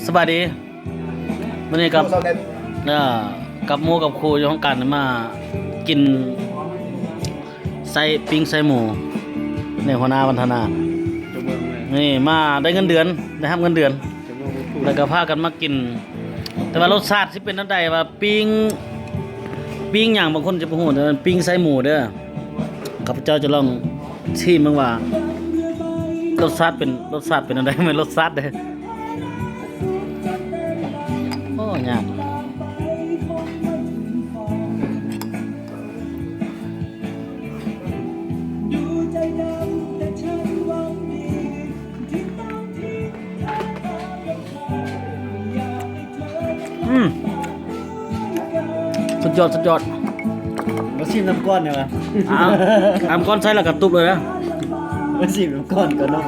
ສະບາຍດີ ມື້ນີ້ກັບ ເອີ ກັບໝູ່ກັບຄູ່ຢູ່ຫ້ອງການ ມາກິນໄສ້ ປີ້ງໄສ້ໝູ ໃນຫົວໜ້າວັນທະນາ ນີ້ມາໄດ້ເງິນເດືອນ ໄດ້ຮັບເງິນເດືອນ ແລ້ວກໍພາກັນມາກິນ ແຕ່ວ່າລົດຊາດຊິເປັນແນວໃດ ວ່າປີ້ງ ປີ້ງຫຍັງ ບາງຄົນຈະບໍ່ຮູ້ເດີ ປີ້ງໄສ້ໝູເດີ ຂ້າພະເຈົ້າຈະລອງຊີມເບິ່ງວ່າ ລົດຊາດເປັນ ລົດຊາດເປັນແນວໃດ ແມ່ນລົດຊາດເດ້ ໂອ້ ຍາກ. ອືມ ສຸດຍອດ ສຸດຍອດ ມາຊີມນ້ຳກ້ອນແດ່ວະ ອ້າວ ນ້ຳກ້ອນໃສ່ແລ້ວກໍຕຸບເລີຍນະ ມາຊີມນ້ຳກ້ອນກ່ອນເນາະ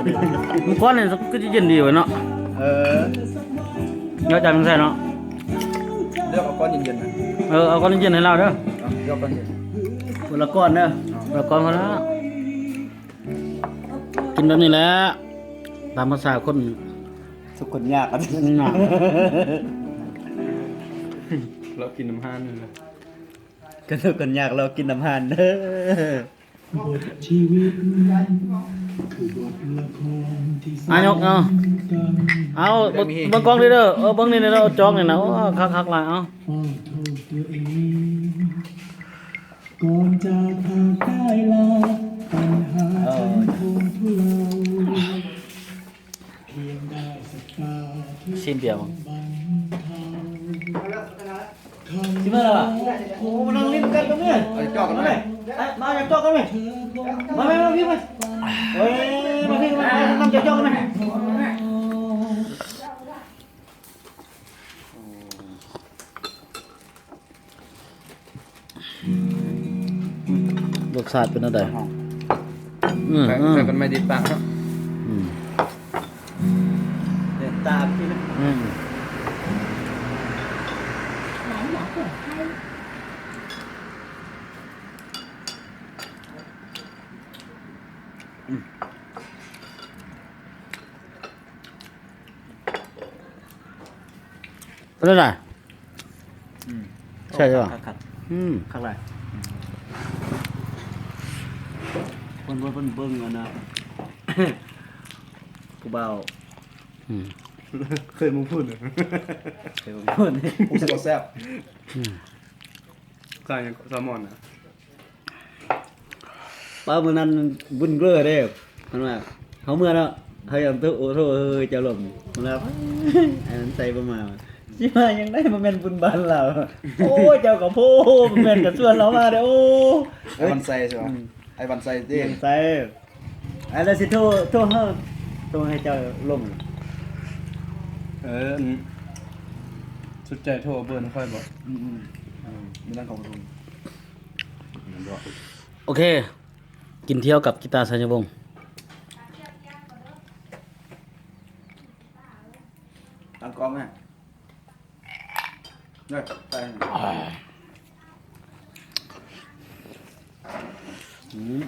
ນ້ຳກ້ອນນີ້ຄືຈະເຢັນດີວະເນາະ ເອີ ແລ້ວຈາກນັ້ນໃສ່ເນາະ ເລືອກເອົາກ້ອນເຢັນໆນະ ເອີ ເອົາກ້ອນເຢັນໃຫ້ລາວເດີ ເລືອກກ້ອນເຢັນ ຄົນລະກ້ອນເດີ ຄົນລະກ້ອນພໍລະ ກິນແບບນີ້ແຫຼະ ຕາມພາສາຄົນ ທຸກຄົນຍາກ ອືມ ລາວກິນນ້ຳຮ້ານນີ້ແຫຼະ ຄັນທຸກຄົນຍາກລາວກິນນ້ຳຮ້ານເດີ ອ່ະ ຍົກ ເອົາ ເອົາ ເບິ່ງ ເບິ່ງກ້ອງນີ້ເດີ ເອີ ເບິ່ງນີ້ເດີ ເອົາຈອກນີ້ນະ ໂອ້ ຄັກໆຫຼາຍ ເອົາ ກ່ອນຈາກຫາກໄດ້ລາ ບັນຫາ ເອີ ທາງຄົນຜູ້ເຮົາ ຊີມບຽວ ຊິເມືອແລ້ວຫວາ? ໂອ້ ມານັ່ງຫຼິ້ນກັນກັບເມຍ ເອົາຈອກກັນມາ ມາເອົາຈອກກັນເມຍ ມາ ມາ ມາ ມາ ມາ ມາ ເອີຍ ມາພີ້ ມາ ມາ ມາ ມາເອົາຈອກກັນມາ. ລົດຊາດເປັນແນວໃດ? ອືມ ໃສ່ ອືມ ໃສ່ກັນໃໝ່ຕິດປາກເນາະ ອືມ ເດີນຕາມທີ່ ອືມ ອືມ. ເປັນຈັ່ງໃດ? ອືມ ແຊບຢູ່ບໍ່? ຄັກໆ ອືມ ຄັກຫຼາຍ ອືມ ເພິ່ນ ເພິ່ນ ເພິ່ນເບິ່ງອັນນ່າ ຜູ້ບ່າວ ອືມ ເຄີຍມາພຸ້ນ ເຄີຍມາພຸ້ນ ຮູ້ສຶກວ່າແຊບ ອືມ ຂາຍຫຍັງເກາະ ແຊລມອນນະ ປ້າ ມື້ນັ້ນບຸນເບີເດ້ ເພິ່ນວ່າ ເຮົາເມືອເນາະ ເຮົາຍັງໂທ ໂທ ເຮີເຈົ້າລົມ ເພິ່ນວ່າ ອັນໃສ່ບໍ່ມາ ຊິມາຫຍັງໄດ້ ບໍ່ແມ່ນບຸນບ້ານລາວ ໂອ້ຍ ເຈົ້າກໍໂພ ບໍ່ແມ່ນກໍຊວນລາວມາເດ້ ໂອ້ ອ້າຍວັນໄຊ ອືມ ອ້າຍວັນໄຊຕິ ວັນໄຊ ອ້າຍລະຊິໂທ ໂທຫາ ໂທໃຫ້ເຈົ້າລົມ ເອີ ອັນ ສຸດໃຈໂທເບີນຂ້ອຍບໍ ອືມ ອືມ ມື້ນັ້ນເຂົາກໍໂທ ໂອເຄ ກິນທ່ຽວກັບກິຕາໄຊຍະວົງ ຕັ້ງກ້ອງແມ່ ເດີ ໄປ ອືມ.